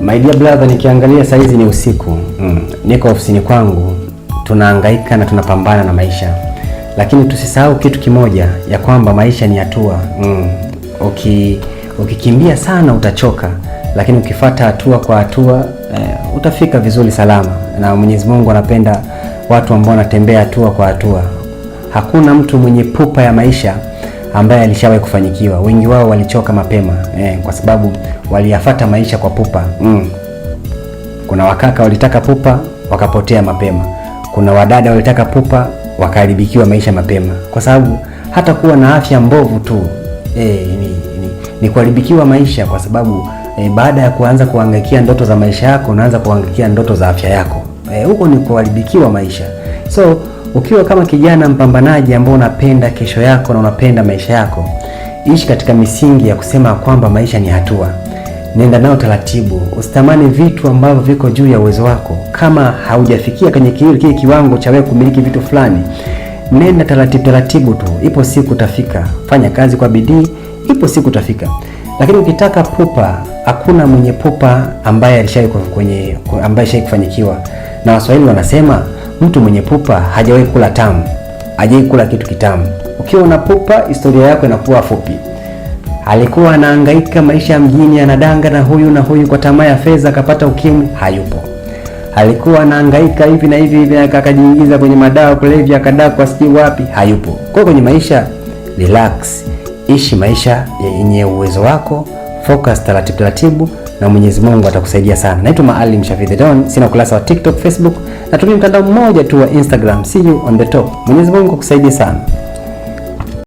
My dear brother, nikiangalia saizi ni usiku. Niko ofisini kwangu, tunahangaika na tunapambana na maisha, lakini tusisahau kitu kimoja ya kwamba maisha ni hatua. Ukikimbia sana utachoka, lakini ukifata hatua kwa hatua utafika vizuri salama, na Mwenyezi Mungu anapenda watu ambao wanatembea hatua kwa hatua. Hakuna mtu mwenye pupa ya maisha ambaye alishawahi kufanyikiwa. Wengi wao walichoka mapema kwa sababu waliyafata maisha kwa pupa. Kuna wakaka walitaka pupa wakapotea mapema. Kuna wadada walitaka pupa wakaharibikiwa maisha mapema, kwa sababu hata kuwa na afya mbovu tu ni kuharibikiwa maisha, kwa sababu baada ya kuanza kuhangaikia ndoto za maisha yako unaanza kuhangaikia ndoto za afya yako. Huko ni kuharibikiwa maisha. So ukiwa kama kijana mpambanaji ambao unapenda kesho yako na unapenda maisha yako, ishi katika misingi ya kusema kwamba maisha ni hatua. Nenda nao taratibu, usitamani vitu ambavyo viko juu ya uwezo wako. Kama haujafikia kwenye kile kiwango cha wewe kumiliki vitu fulani, nenda taratibu taratibu tu, ipo siku utafika. Fanya kazi kwa bidii, ipo siku utafika. Lakini ukitaka pupa, hakuna mwenye pupa ambaye alishawahi kwenye ambaye alishawahi kufanyikiwa. Na Waswahili wanasema mtu mwenye pupa hajawahi kula tamu, hajawahi kula kitu kitamu. Ukiwa una pupa, historia yako inakuwa fupi. Alikuwa anahangaika maisha ya mjini, anadanga na huyu na huyu kwa tamaa ya fedha, akapata ukimwi, hayupo. Alikuwa anahangaika hivi na hivi hivi, akajiingiza kwenye madawa kulevya, akadakwa sijui wapi, hayupo. Kwa hiyo kwenye maisha, relax, ishi maisha yenye uwezo wako, focus taratibu taratibu, na Mwenyezi Mungu atakusaidia sana. Naitwa Maalim Shafii The Don, sina ukurasa wa TikTok, Facebook, natumia mtandao mmoja tu wa Instagram. See you on the top. Mwenyezi Mungu akusaidie sana.